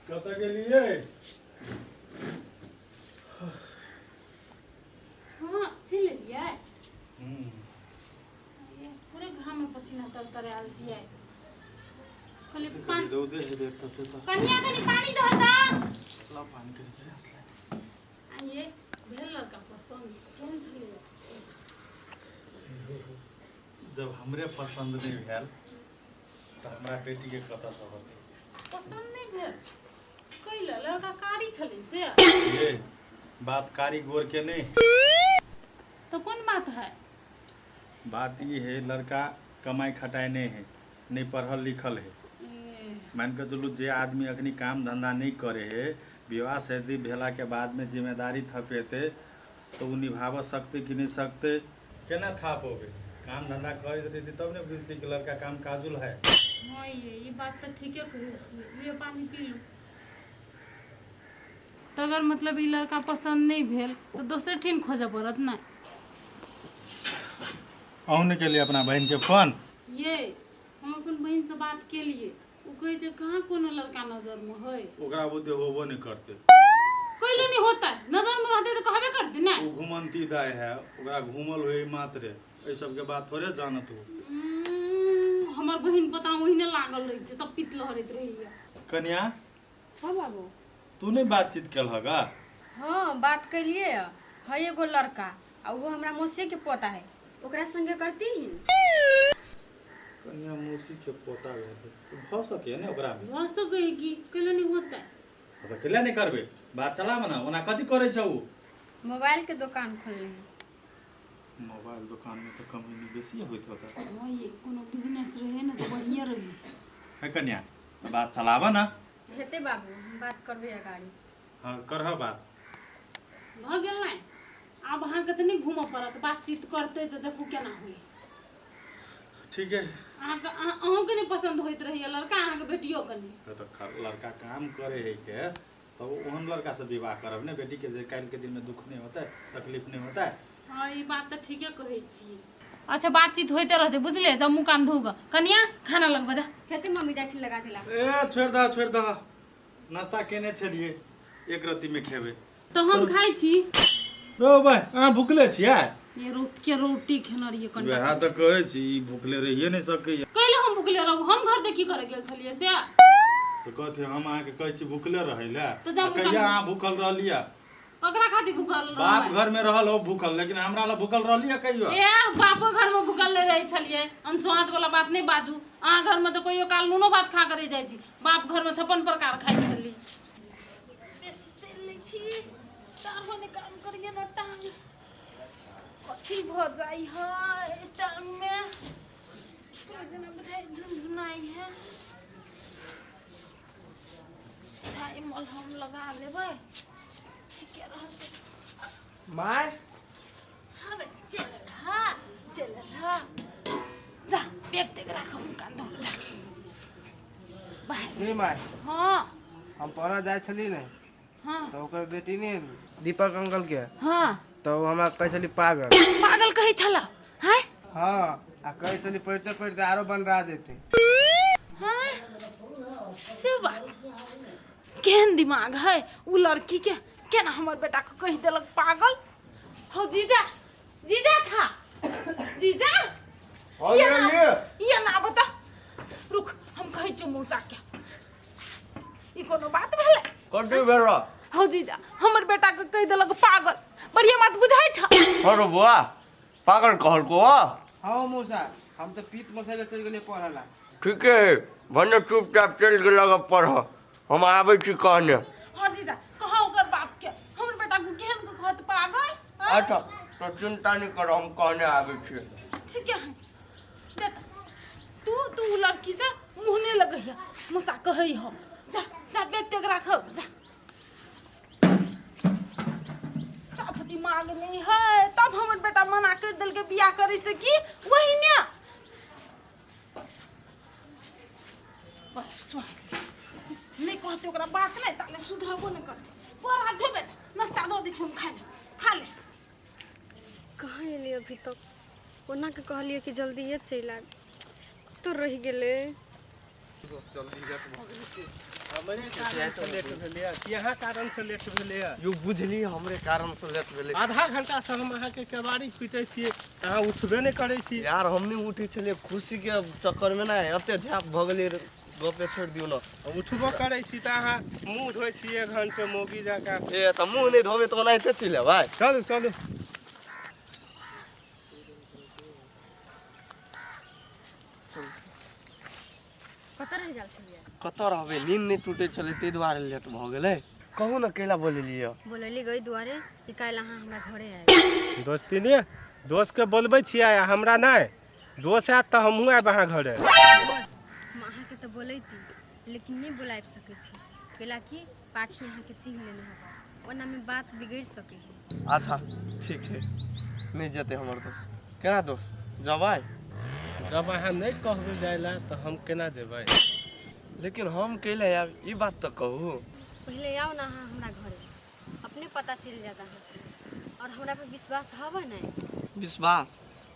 कतऽ गेलियै? हाँ, चलि एलियै। हूँ। पूरे घाम में पसीना तर तर आयल छियै। कहलियै पानी रौदे हेतै तते तऽ। कनिया, कनि पानी दह तऽ। ला, पानी के प्यास लागल। आ ये भेल लड़का पसन्द? केहन छलै? जब हमरे पसन्द नहि भेल तऽ हमरा बेटीके कतऽसँ होतै? पसन्द नहि भेल कैला? लड़का कारी छलै से? ये बात कारी गोर के नहीं। तऽ कोन बात है? बात ई है, लड़का कमाई खटाई नहीं है, नहीं पढ़ल लिखल है। ए, मान के चलू जे आदमी अखनी काम धंधा नहीं करे है, विवाह शादी भेला के बाद में जिम्मेदारी थपेते तऽ ओ निभाबऽ सकतै कि नहि सकतै, केना था पबै? काम धंधा करैत रहितै तब ने बुझतै कि लड़का काम काजुल है। हँ ये, ई बात तऽ ठीके कहै छियै। लिअ, पानी पी लू। तऽ अगर मतलब ई लड़का पसन्द नहि भेल तऽ दोसर ठीन खोजऽ पड़त ने। अहूँ नहि केलियै अपना बहिनके फोन? ये, हम अपन बहिनसँ बात केलियै, ओ कहै छै कहाँ कोनो लड़का नजरमे है। ओकरा बुद्धि होबो नहि करतै। कैले नहि होतै? नजरमे रहतै तऽ कहबे करतै ने। ओ घुमंती दाय है, ओकरा घूमल होय मात्रे एहि सबके बात थोड़े जानत ओ। हमर बहिन पता ओहिने लागल रहै छै, तब पित लहरैत रहैया। कन्या। हाँ बाबू। तू नहि बातचीत केलह गा? हाँ, बात कैलिए है। एगो लड़का आ वो हमरा मौसी के पोता है, ओकरा संगे करती ही। कन्या, मौसी के पोता भेल तऽ भऽ सकैए ने ओकरा भी। भऽ सकै है कि, कैले नहि होतै? तऽ कैला नहि करबै? बात चलाबऽ ने। ओना कथी करै छौ ओ? मोबाइल के दुकान खोलने है। मोबाइल दोकानमे तऽ कमैनी बेसी होइत होतै। हाँ ये, कोनो बिजनेस रहै ने तऽ बढ़िए रहै। है कन्या, बात चलाबऽ ने। हेतै बाबू, हम बात करबै अगाड़ी। हँ, करह बात। भऽ गेल ने? आब अहाँके तऽ नहि घूमऽ पड़त। बातचीत करतै तऽ देखू केना होइ। ठीक है। अहाँके अहूँके नहि पसन्द होइत रहैया लड़का, अहाँके बेटियोके नहि। तऽ लड़का काम करे है के तऽ ओहन लड़का से विवाह करब ने बेटीके, जे काल्हिके दिनमे दुख नहि होतै, तकलीफ नहि होतै। हँ, ई बात तऽ ठीके कहै छियै। अच्छा, बातचीत होइते रहतै, बुझलियै? जब मुँह कान धो गऽ। कनिया, खाना लगबऽ जा। हेतै मम्मी, जाइ छी लगा देला। ए, छोड़ि दह, छोड़ि दह। नाश्ता केने छलियै, एक रत्तीमे खेबै। तऽ हम खाइ छी। रौ भाइ, अहाँ भुखले छियै? ये रोत के रोटी खेने रहियै कनिटा। वएह तऽ कहै छी, ई भुखले रहिए नहि सकैया। कैले हम भुखले रहू? हम घर देखी करे गेल छलियै से। तऽ कथी हम अहाँके कहै छी भुखले रहै लए? तऽ जाउ। आ कहिया अहाँ भूखल रहलियै? ककरा खातिर भूखल बाप रहबै? घर में रहल हो भूखल, लेकिन हमरा ला भूखल रहलियै कहियो? ए, बापो घर में भूखल नहि रहै छलियै। अनसुहात वाला बात नहि बाजू। अहाँ घर में तऽ कहियो काल नूनो भात खा कऽ रहि जाइ छी, बाप घर में 56 प्रकार खाइ छली। बेसी चलि लै छी, टांगो नहि काम करिए ने। टांग कथी भऽ जाइ है टांग में, पूरा जेना बुझाइ झुनझुनाइ है। चाय मलहम लगा लेबै, ठीके रहतै। माय। हाँ बेटी, चल हाँ, चल हाँ, जा, बैग तेग राख, हम कान धो, जा बाहर। Hey my. हाँ। हम पढ़ऽ जाइ छली ने, हाँ, तऽ ओकर बेटी ने दीपक अंकल के, हाँ, तऽ ओ हमरा कहै छली पागल। पागल कहै छला हैं? हाँ, आ कहै छली पढ़िते पढ़िते आरो बनरा जेतै। हाँ, से बात? केहन दिमाग है उ लड़की के, केना हमर बेटा के कहि देलक पागल? हौ जीजा, जीजा छा, जीजा। हाँ, ये ना, ये ये ना बता, रुक, हम कहै छियौ मौसा के। ई कोनो बात भेलै? कथी भेल? हौ जीजा, हमर बेटा के कहि देलक पागल, बढ़िया बात बुझाइ छ? अरे बुआ, पागल कहलको? हाँ मौसा, हम तऽ पीत मसाइ लए चलि गेलियै पढ़ऽ ला। ठीके है, भने चुपचाप चलि गेलक पढ़। हम आबै छी कहने। हाँ जीजा, कहा ओकर बाप के, हमर बेटा के केहन के कहत पागल, हाँ? अच्छा, तो चिंता नहीं कर, हम कहने आबै छी। ठीक है बेटा, तू तू उ लड़की से मुँह नहीं लगैया, मुसा कहै हो। जा जा, बैग तेग राख, जा। साफ दिमाग नहीं है। तब हमर बेटा मना कर देलकै बियाह करे से की वही ने पर सुन नहीं कहते ओकरा बात नहीं ताले सुधरबो नहीं करते। पर हाथ धो बेटा, नाश्ता दऽ दै छी हम, खा ले, खा ले। कहाँ एलै अभी तक? ओना के कहलियै कि जल्दिए चलि आयब, कतऽ रहि गेलै? दोस्त जल्दी लेट भऽ गेलै की। हमरे कारण से लेट भेलैए कि अहाँ कारण से लेट भेलैए? यौ बुझली, हमरे कारण से लेट भेलै। आधा घंटा से हम अहाँके केबाड़ी पीटै छियै, अहाँ उठबे नहि करै छी। यार, हम नहि उठै छलियै खुशी के चक्कर मे, ने एते झाप भऽ गेलै, गपे छोड़ि दियौ ने। उठबो करै छी तऽ अहाँ मुँह धोइ छी एक घंटे मौगी जकाँ। ए तऽ मुँह नहि धोबै तऽ ओनाहिते चलि एबै? चलू चलू। कतऽ रहि गेल छलियै? कतऽ रहबै, नींद नहि टूटै छलै, ताहि दुआरे लेट भऽ गेलै। कहू ने, कैला बोलेलियै? बोलली गई दुआरे कि काल्हि अहाँ हमरा घरे आयब। दोस्ती ने दोस्तके बोलबै छियै आ हमरा नहि? दोस्त आयत तऽ हमहूँ आयब अहाँ घरे। बस हम अहाँके तऽ बोलैती, लेकिन नहि बोलाबि सकै छी, कैला कि पाखी अहाँके चिन्ह लेने हब, ओनामे बात बिगड़ि सकै है। अच्छा ठीक है, नहि जेतै हमर दोस्त। केना दोस्त, जबै? जब अहाँ नहि कहबै जाइ लए तऽ हम केना जेबै? लेकिन हम कैला आयब, ई बात तऽ कहू। पहिले आउ ने अहाँ हमरा घरे, अपने पता चलि जायत अहाँके। आओर हमरा पर विश्वास हबे नहि? विश्वास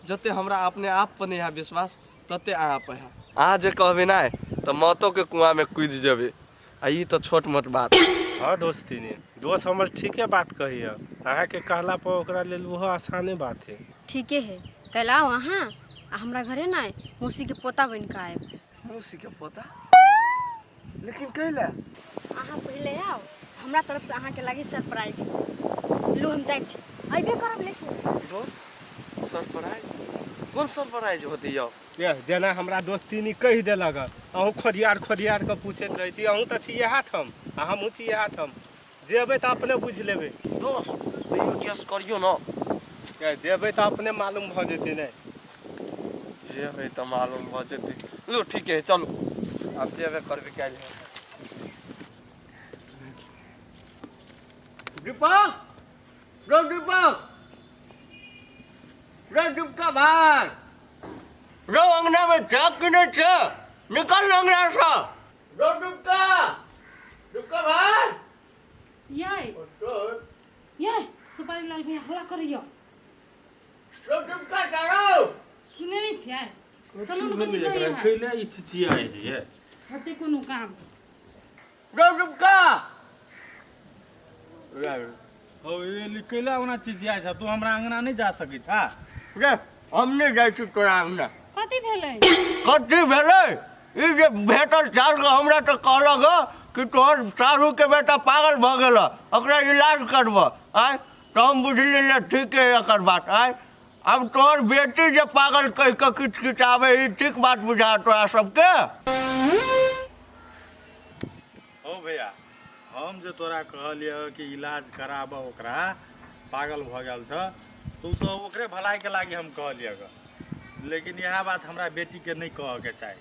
जते हमरा अपने आप पर नहि है विश्वास, तते अहाँ पर है। अहाँ जे कहबै नहि तऽ मौतोके कुआँमे कूदि जेबै, आ ई तऽ छोट मोट बात। हँ दोस्ती ने दोस्त हमर ठीके बात कहैए, अहाँके कहला पर ओकरा लेल ओहो आसाने बात है। ठीके है, काल्हि आउ अहाँ आ हमरा घरे नहि मौसीके पोता बनि कऽ आयब। मौसीके पोता? लेकिन कैला? अहाँ पहिले आउ, हमरा तरफसँ अहाँके लागी सरप्राइज। लू, हम जाइ छी, अयबे करब लेकिन। दोस्त, सरप्राइज? कोन सरप्राइज होतै यौ? ये जेना हमरा दोस्तीनी कहि देलक, अहूँ खोदियार खोदियार कऽ पूछैत रहै छी। अहूँ तऽ छी इएह ठाम आ हमहूँ छी इएह ठाम। जेबै तऽ अपने बुझि लेबै। दोस्त, तैयो गेस करियौ ने। ये, जेबै तऽ अपने मालूम भऽ जेतै ने। जे होइ तऽ मालूम भऽ जेतै। लू ठीके है, चलू आब जेबे करबै काल्हि। दीपक, रो दीपक, रे दीपका भाई, रो अंगना में छ कि नहीं छ? निकल अंगना से। रो दीपका, दीपका भाई। यै यै, सुपारी लाल भैया हल्ला करैया। रो दीपका चारो। सुने नहि छियै? चलू ने, कथी कहैया? कैले ई चिचियाइ है? हते कोनो काम। रो दीपका। हो ये, कैला ओना चिचियाइ छ? तू हमरा अंगना नहि जा सकै छा? रे, हम नहीं जाइ छी तोरा अंगना। कथी भेलै? कथी भेलै? ई जे भेटल साल के हमरा तऽ कहलक हँ कि तोहर साढ़ू के बेटा पागल भऽ गेल हँ, ओकरा इलाज करबऽ। आँय, तऽ हम बुझली ने ठीक है एकर बात। आँय, आब तोहर बेटी जे पागल कहि कऽ किच किचाबै, ई ठीक बात बुझा तोरा सबके? हो भैया, हम जे तोरा कहलियै कि इलाज कराबऽ ओकरा, पागल भऽ गेल छ, तू तऽ ओकरे भलाइके लागि हम कहलियै ग, लेकिन इएह बात हमरा बेटीके नहि कहऽके चाही।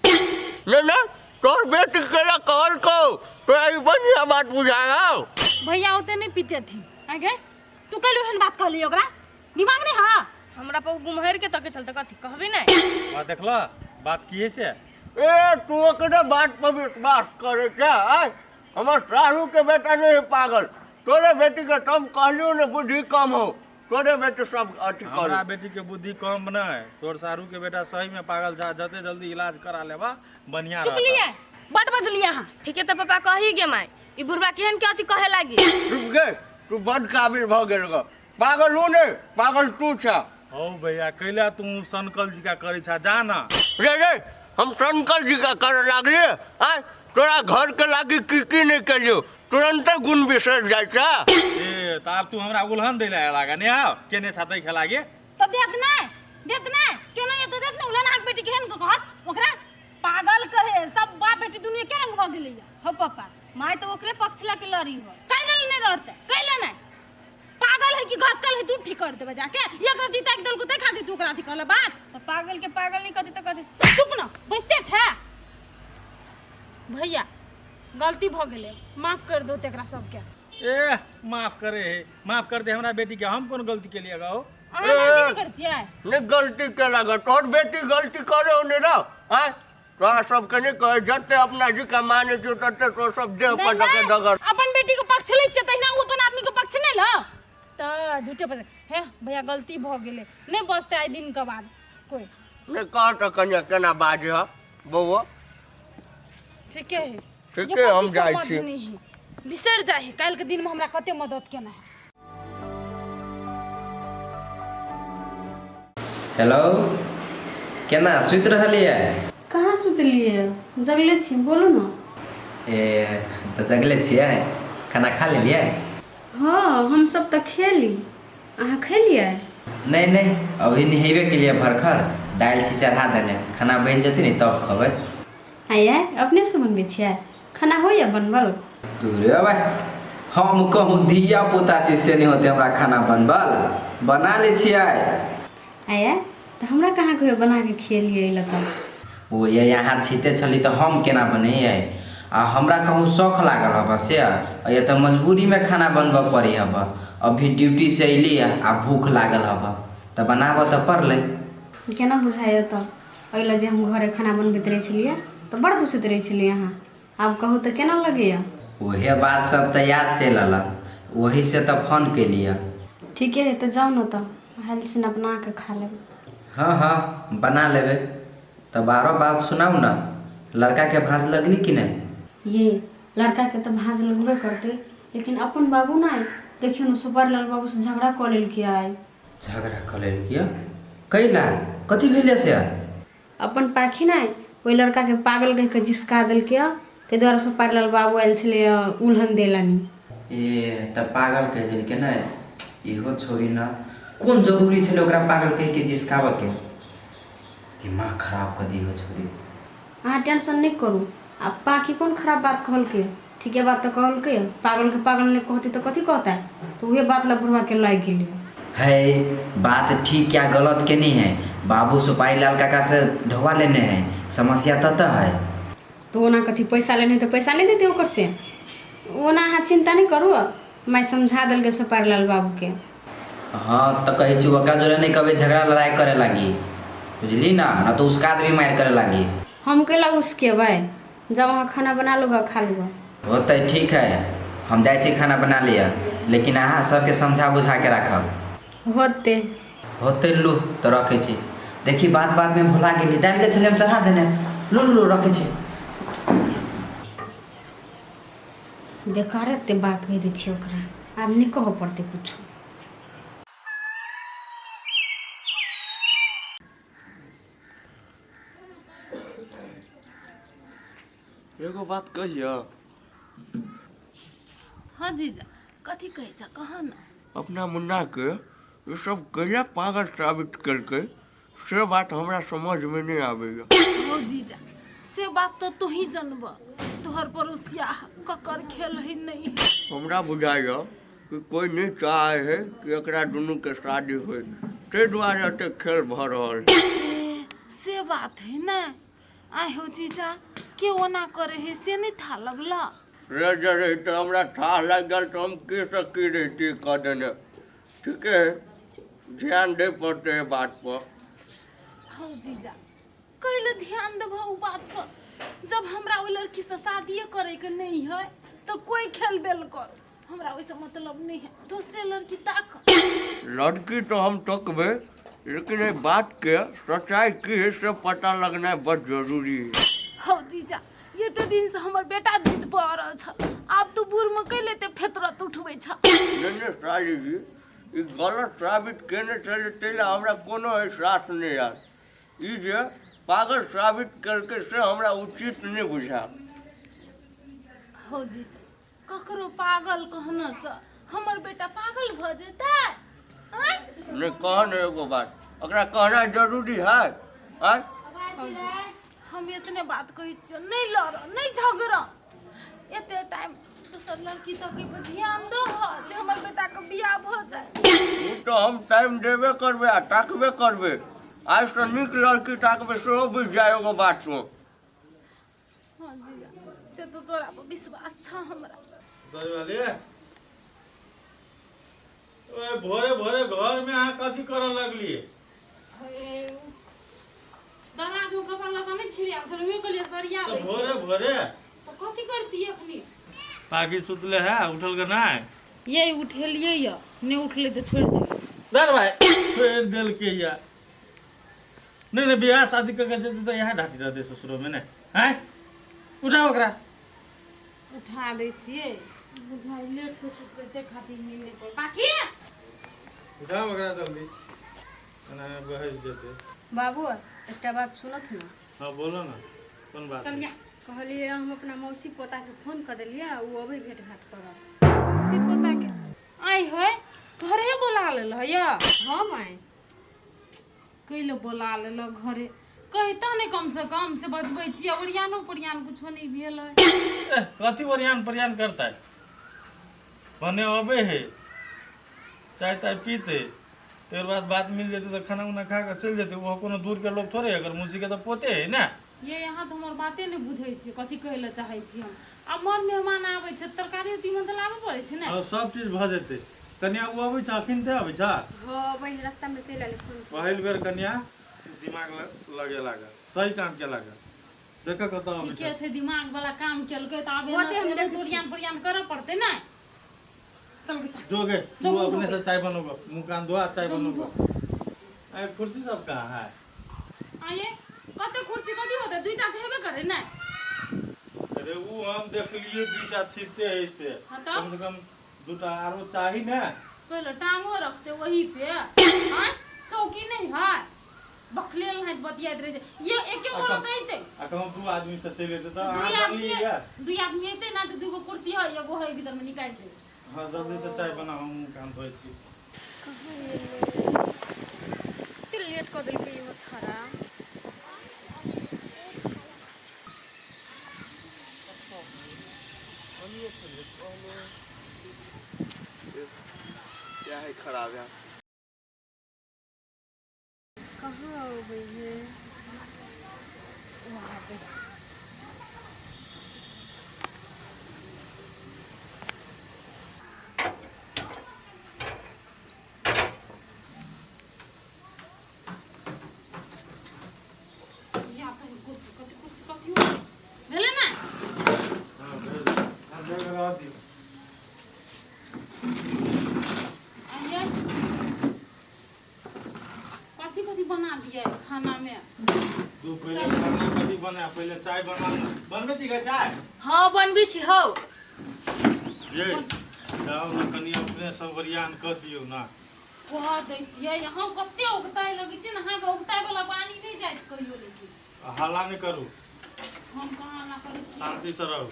नहीं नहीं, तोहर बेटी केला कहलकौ? तोरा ई बढ़िया बात बुझायौ? भैया ओते नहि पीतेथिन। आगे तू कैलू एहन बात कहली ओकरा? दिमाग नहि हा? हमरा पर गुमहर के तके चलते कथी कहबी नहि। बात देखलऽ, बात की है से? ए, तू ओकरे बात पर विश्वास करे छै? आँय, हमर साढ़ू के बेटा नहीं है पागल। तोरे बेटी के तम कहलियो ने बुद्धि कम हो, तोरे बेटी सब अथी हमरा करू। बेटी के बुद्धि कम नहि, तोर सारू के बेटा सही में पागल छा। जते जल्दी इलाज करा लेबा, बढ़िया चुप रहता। लियै, बड बजलियै अहाँ। ठीके तऽ पापा कही गे माय, ई बुढ़बा केहन के अथी कहे लागी। चुप गे, तू बड काबिल भऽ गेल ग। पागल ऊ नहीं, पागल तू छ। हौ भैया, कैला तू सनकल जी का करै छा? जा ना। रे रे, हम शंकर जी का करे लागलिए? आय, तोरा घर के लागी की की नहीं केलियो, तुरंते गुण बिसर जाइ छ। ए तऽ आब तू हमरा उलहन दै ला लागा ने? आब केने छा दै खेलागे? तऽ देत नहि, देत नहि, केना एतौ देत ने उलहन? अहाँके बेटी केहन के कहत ओकरा पागल कहे? सब बाप बेटी दुनू एके रंग भऽ गेलैया। हो पापा, माय तऽ ओकरे पक्ष लऽ के लड़ी हो। कैले नहि लड़तै? कैले नहि? पागल है कि घसकल है, तू ठीक कर देबे जाके। एक रति ताकि देलको तै खातिर तू ओकरा अथी कहले बात? तऽ पागल के पागल नहीं कहती तऽ कथी? चुप न बैसते छै। भैया, गलती भऽ गेलै, माफ कर दो तेकरा सबके। ए, माफ करे हे, माफ कर दे हमरा बेटी के। हम कोन गलती के लिए गो? अहाँ गलती नहि करै छियै? नहीं गलती केला ग, तोहर बेटी गलती करे हो ने ना? आय, तोरा सबके नहीं कहे, जते अपना जी का माने छौ तते तो सब देह पर नहि, डके नहि, डगर। अपन बेटी के पक्ष लै छियै तहिना ओ अपन आदमी के पक्ष नहि ल तऽ झूठे पर हे। भैया, गलती भऽ गेलै, नहि बजतै आइ दिन के बाद कोइ। नहीं कह तऽ कनिया केना बाजे ह बौआ। ठीके है। ठीके, हम जाइ छी। बिसरि जाइ है काल्हिके दिनमे हमरा कते मदद केना है। हेलो, केना सुति रहलियै? कहाँ सुतलियै, जगले छी, बोलू ने। ए तऽ जगले छियै, खाना खा लेलियै? हँ, हमसब तऽ खेली, अहाँ खेलियै? नहि नहि, अभी नहेबे केलियै, भरखर दालि छी चढ़ा देने, खाना बनि जेतै ने तब खबै। आइ आइ अपनेसँ बनबै छियै खाना? होइए बनबल? दूरे भाई, हम कहूँ धिया पुता छी से नहि होते हमरा खाना बनबल, बना लै छियै। आइ आइ तऽ हमरा कहाँ कहियो बना कऽ खिएलियै एहि लऽ? ओ ये यहाँ छिते छली तऽ हम केना बनैयै? आ हमरा कहूँ शौख लागल हब से? आ ये तऽ मजबूरीमे खाना बनबऽ पड़ै हब। अभी ड्यूटी से अयली आ भूख लागल हब तऽ बनाबऽ तऽ पड़लै। केना बुझाइए तऽ एहि लए जे हम घरे खाना बनबैत रहै छलियै तऽ बड़ दूषित रहै छलियै अहाँ, आब कहू तऽ केना लगैए? उहे बात सब तऽ याद चलि अलक, ओहीसँ तऽ फोन केलियै। ठीके हइ, तऽ जाउ ने तऽ हाल छिन अपना कऽ खा लेब। हँ हँ, बना लेबै। तऽ बारह बात सुनाउ ने, लड़काके भाँज लगली कि नहि? ये लड़काके तऽ भाँज लगबे करतै, लेकिन अपन बाबू नहि, देखियौ ने, सुपारी लाल बाबूसँ झगड़ा कऽ लेलकै आइ। झगड़ा कऽ लेलकै? कैला, कथी भेलै से? अपन पाखी नहि ओहि लड़काके पागल कहि कऽ जिसका देलकै, ताहि दुआरे सुपारी लाल बाबू आयल छलै उलहन देलनि। ए तऽ पागल कहि देलकै ने? इहो छोड़ी ने, कोन जरूरी छलै ओकरा पागल कहि के जिसकाबऽके? दिमाग खराब कऽ दिहो छोड़ी। अहाँ टेंशन नहि करू। आ पाखी कोन खराब बात कहलकै? ठीके बात तऽ कहलकै। पागलके पागल नहि कहतै तऽ कथी कहतै? तऽ उहे बात लए बुढ़बाके लागि गेलै। है, बात ठीक या गलत के नहीं है, बाबू सुपारी लाल काका से ढोवा लेने है, समस्या तत है। तऽ ओना कथी पैसा लेने तऽ पैसा नहि देतै ओकर से? ओना अहाँ चिन्ता नहि करू, माय समझा देलकै सुपारी लाल बाबूके। हाँ तऽ कहै छी ओकरा जोरे नहीं कभी झगड़ा लड़ाई करे लागी, बुझली ना? ना तो उसका आदमी मार करे लागी। हम कैला उसकेबै? जब अहाँ खाना बना लूगा, खा लूगा। होतै, ठीक है, हम जाइ छी खाना बना लिअ, लेकिन अहाँ सबके समझा बुझा के राखब। होतै। होतै, लू तऽ रखै छी। देखी, बात बातमे भुला गेली, दालिके छलै हम चढ़ा देने। लू लू, रखै छी। बेकार एते बात कहि दै छियै ओकरा, आब नहि कहऽ पड़तै कुछो। एगो बात कहियौ? हाँ जीजा, कथी कहै छ, कह न। अपना मुन्नाके ई सब कैला पागल साबित केलकै, से बात हमरा समझमे नहि आबैए। हो जीजा, से बात तऽ तोही जनब, तोहर पड़ोसिया ककर खेल है नहीं है। हमरा बुझाइए कि कोइ नहि चाहै है कि एकरा दुनूके शादी होय, ताहि दुआरे एतेक खेल भऽ रहल है। ए, से बात है ने? आइ हो जीजा, के ओना करे है से नहीं था लगला? से जे रहितै हमरा थाह लागि गेल तऽ हम की से की रहितियै कऽ देने। ठीके है, ध्यान दै पड़तै एहि बातपर। हौ जीजा, कैले ध्यान देबह उ बात पर, जब हमरा ओहि लड़की से शादिये करे के नहीं है तो कोई खेल बेल कर, हमरा ओहिसे मतलब नहीं है, दूसरे लड़की ताक। लड़की तऽ हम तकबै, लेकिन एहि बातके सच्चाइ की है से पता लगनाइ बड जरूरी है। हौ जीजा, एते दिन से हमर बेटा जिद पर अड़ल छल, आब तू बूढ़ में कैले एते फेतरत उठबै छ? नहि नहि साली जी, ई गलत साबित केने छलै ताहि लए हमरा कोनो एहसास नहि आयल। ई जे पागल साबित केलकै से हमरा उचित नहि बुझायल। हौ जीजा, ककरो पागल कहने से हमर बेटा पागल भऽ जेतै? आँय? नहि, कह ने एगो बात, ओकरा कहनाइ जरूरी है? आँय? हम एतने बात कहै छियौ, नहि लड़, नहि झगड़, एते टाइम दोसर लड़की तकै पर ध्यान दह जे हमर बेटाके बियाह भऽ जाय। ओ तऽ हम टाइम देबे करबै आ ताकबे करबै, आइसँ नीक लड़की ताकबै, सेहो बुझि जाय एगो बात तू। हँ जीजा, से तऽ तोरा पर विश्वास छह हमरा। गजवाली, ओए, भोरे भोरे घर में अहाँ कथी करऽ लगलिए? दराज में कपड़ा लत्ता नहि छिड़ियाल छलै, उहे कहलियै सरिया तऽ लै छी। भोरे भोरे तऽ कथी करतियै अखनी? पाकी सुतले है, उठल के नहि? ये उठेलियै यऽ, नहि उठलै तऽ छोड़ि देलियै। दर भाई, छोड़ि देलकै या? नहि नहि, बियाह शादी कऽ के जेतै तऽ इएह ढाकी रहतै ससुरोमे ने? आँय? उठाओ ओकरा। उठा दै छियै, बुझाइ लेट से सुतबै ते खातिर नींद नहि पड़ै। बाकी उठाओ ओकरा जल्दी, एना बहस जेतै। बाबू, एकटा बात सुनत ने? हाँ, बोलो ना, कोन बात है? चलिया। कहलियै हम अपना मौसी पोताके फोन कऽ देलियै, ओ अबै भेट घाट करब। मौसी पोता के आइ है घरे बोला लेल है या? हाँ माय। कैले बोला लेल घरे? कहिता ने कम से कम से बजबै छी। ओरियानो पोरियान कुछो नहि भेल है। एह, कथी ओरियान परियान करता है? भने अबे है, चाय ताय पीते, तेकर बाद बात मिल जेतै तऽ खाना उना खा कऽ चलि जेतै। ओहो कोनो दूर के लोग थोड़े है, अगर मौसी के तऽ पोते है ने। ये यहाँ तऽ हमर बाते नहि बुझै छी, कथी कहै लए चाहै छी हम। आब मर मेहमान आबै छै, तरकारी तीमन तऽ लाबऽ पड़ै छै ने। हँ, सब चीज भऽ जेतै। कनिया, ओ अबै छै? अखन ते अबै छै? हँ, अबै रास्तामे चलि आयल फोन। पहिल बेर कनिया दिमाग लगे लागल, सही काम के लागल। देख कतऽ अबै ठीके छै। छै, दिमाग वाला काम केलकै तऽ आब होते हम एना देखै छी। ओरियान पोरियान करऽ पड़तै ने। चल बच्चा। जो गे, जो तू मुँह अपने धो। से चाय बनोगे, मुँह कान धोआ, चाय जो मुँह बनोगे। अरे, कुर्सी सब कहाँ है? आये, कते कुर्सी कथी होतै? दुईटा तऽ हेबे करे ने। अरे, उ हम देखलिए दूटा छिपते है से। हाँ तऽ? कम से कम दूटा आरो चाही ने। पहिले टांगो रखते वही पे। आँय, चौकी नहीं है? बखलेल नहीं बतियाइत रहे छै ये। एके गोरा तऽ अइतै। आ कहूँ दू आदमी से चलि एतै तऽ दुई अहाँ आदमी जानलियै? दुई आदमी अइतै ना तऽ दूगो कुर्सी है, एगो है, भीतर में निकालि दे। हाँ, जल्दी से चाय बनाओ, हम मुँह कान धोइ छी। कहाँ गेलै? कते लेट कऽ देलकै इहो छड़ा। क्या है खराब है? कहाँ अबै है? वहाँ पे। या कहीं कुर्सी कथी, कुर्सी कथी होतै? भेलै ने? हाँ, भेल। हाँ, भेल, रह दियौ। आइए, कथी कथी बना दिए खाना में? तू पहिले खाना कथी बना, पहिले चाय बना। बनबै छी गे चाय? हाँ, बनबै छी हौ। ये जाउ ने कनि, अपने सब ओरियान कऽ दियौ ने। कह दै छियै। अहाँ कते उगताइ लगै छै ने अहाँके। उगताइ वाला पानी नहि जाइत कहियो लेकिन। आ हल्ला नहि करू। हम कहाँ हल्ला करै छियै? शान्तिसँ रहू।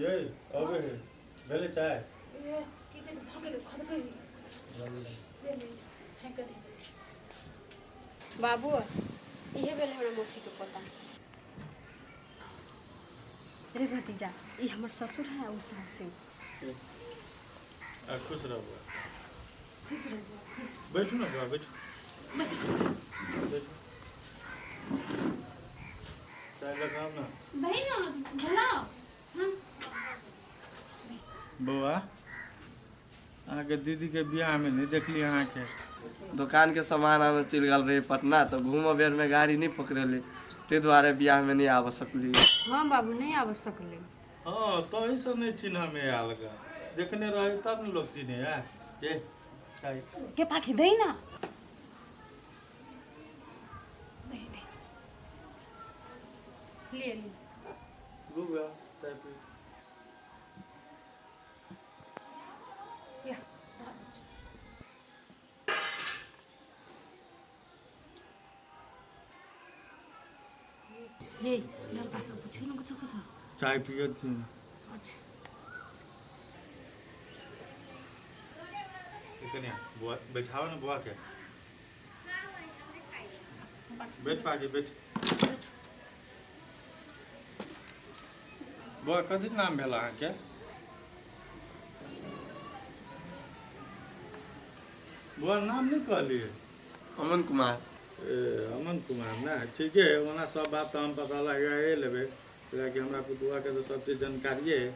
ये अबै है, भेलै चाय? ए, की कहै छै, भऽ गेलै, खदकै छाँकि कऽ दे। बाबू, इहे भेलै हमरा मौसीके पोता। रे भतीजा, ई हमर ससुर है, ओ सासु। आ खुश रहू बौआ। खुश रहू बौआ, खुश रहू। बैठू ने बौआ, बैठू। बैठू। बैठू, चाय लगाउ ने। दही ने भेलौ छान। बौआ, अहाँके दीदीके बियाहमे नहि देखली अहाँके। दोकानके सामान आनऽ चलि गेल रही पटना, तऽ घूमऽ बेरमे गाड़ी नहि पकड़ेली, ताहि दुआरे बियाहमे नहि आबऽ सकली। हाँ बाबू, नहि आबि सकलै। हँ, तहीसँ नहि चिन्हऽमे आयल ग। देखने रहै तब ने लोक चिन्है है। ए, चाय। के पाखी, दही ना, दही दही ले ले। बौआ, चाय पी। या, धऽ दै छियौ। हे, लड़का सब पूछे ना कुछो कुछो? चाय पियत छी। अच्छा। ए कनिया, बौआ बैठाओ ने बौआ के। बैठ पागी, बैठ। बौआ, कथी नाम भेल अहाँके? बौआ, नाम नहि कहलियै। अमन कुमार। ए, अमन कुमार ने? ठीके है। ओना सब बात तऽ हम पता लगाए लेबै, कियाकि हमरा पुतुआके तऽ सब चीज जानकारिए है।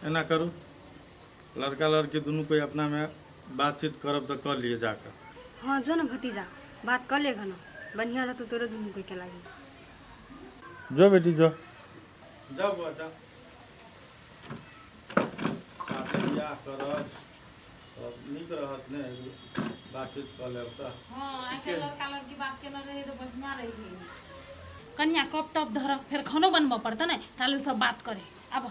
एना करू, लड़का लड़की दुनू कोइ अपनामे बातचीत करब तऽ कऽ लिअ जाकऽ। हाँ, जो ना भतीजा, बात कर लेगा ना, बढ़िया रहतो तोरे दुनू कोई के लागी। जो बेटी, जो। जाओ बौआ, जाओ। साथे बियाह करब तऽ नीक रहत ने बातचीत कऽ लेब तऽ। हँ, आइ काल्हि लड़का लड़की बात केने रहै तऽ बढ़िआँ रहै। कनिया कप तप धरऽ, फेर खानो बनबऽ पड़तै ने, तालू सब बात करे आब।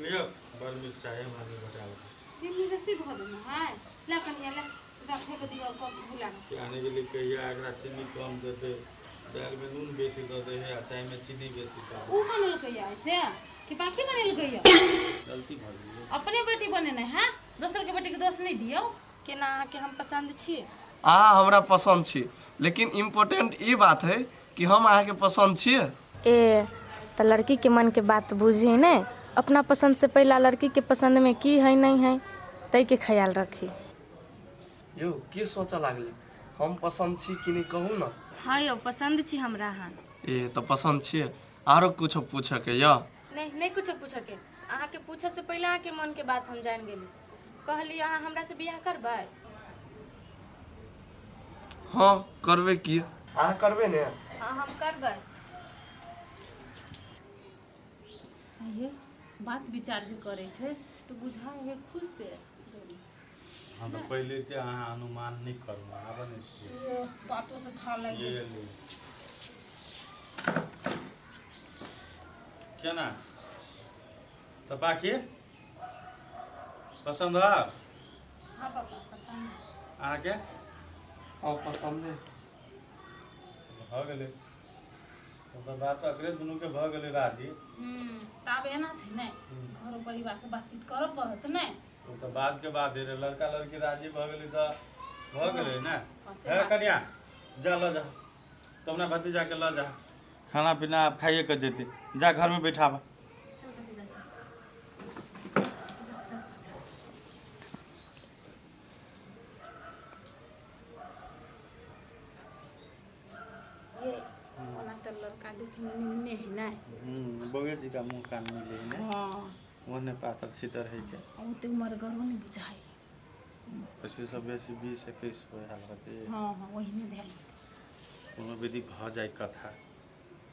लिअ, बड़ नीक चाय हमरा नहि भेटायल। चीनी बेसी धऽ देने है। ले कनिया ले, जा फेंक दिअ कप भुला। आने गेली कहिया एकरा चीनी कम देतै, दालिमे नून बेसी दऽ दै है आ चायमे चीनी बेसी दऽ। उ बनेलकै या ऐसे कि पाखी बनेलकै या? गलती भऽ गेलै। अपने बेटी बनेने है, दोसर के बेटी के दोष नहि दियौ। केना अहाँके हम पसन्द छी? अहाँ हमरा पसन्द छी, लेकिन इम्पोर्टेंट ई बात है कि हम अहाँके पसन्द छियै। ए तऽ लड़कीके मनके बात बुझी ने, अपना पसन्दसँ पहिला लड़कीके पसन्दमे की हइ नहि हइ ताहिके ख्याल रखी। यौ, की सोचऽ लागली? हम पसन्द छी कि नहि, कहू ने। हँ यौ, पसन्द छी हमरा अहाँ। ए तऽ पसन्द छियै, आरो कुछो पूछऽके यऽ? नहि, नहि कुछो पूछऽके। अहाँके पूछऽसँ पहिले अहाँके मनके बात हम जानि गेली। कहली, अहाँ हमरासँ बियाह करबै? हँ, करबै की। अहाँ करबै ने? हँ, हम करबै। ये बात विचार जे करै छै तऽ बुझाइ है खुश से। हम तऽ पहिले जे अहाँ अनुमान नहि करू, आबऽ नहि दियौ। बातो से था लागि ये ले, केना तऽ बाकी पसन्द है? हाँ पापा, पसंद है। अहाँके? हँ, पसन्द है। भऽ गेलै तब तऽ बात अकरे दुनूके भऽ गेलै राजी। तऽ आब एना छै ने, घरो परिवार से बातचीत करऽ पड़त ने। ओ तऽ बाद के बात है, लड़का लड़की राजी भऽ गेलै तऽ भऽ गेलै ने। हँ, से हे बात। कनिया, जा लऽ जा तो अपना भतीजा के लऽ जा, खाना पीना आब खाइए के जेतै, जा घरमे बैठाबऽ। चल भतीजा, चल। जा, जा, जा। ये ओना तऽ लड़का देखने निमने है ने। बौए जी का मुँह कान मिले है ने। हाँ। ओहने पातर छितर है के। ओते उमरगरो नहि बुझाइ। पच्चीस सँ बेसी 20 21 होइ हाल होतै। हँ हँ, ओहिने भेल। कोनो विधि भऽ जाय कथा।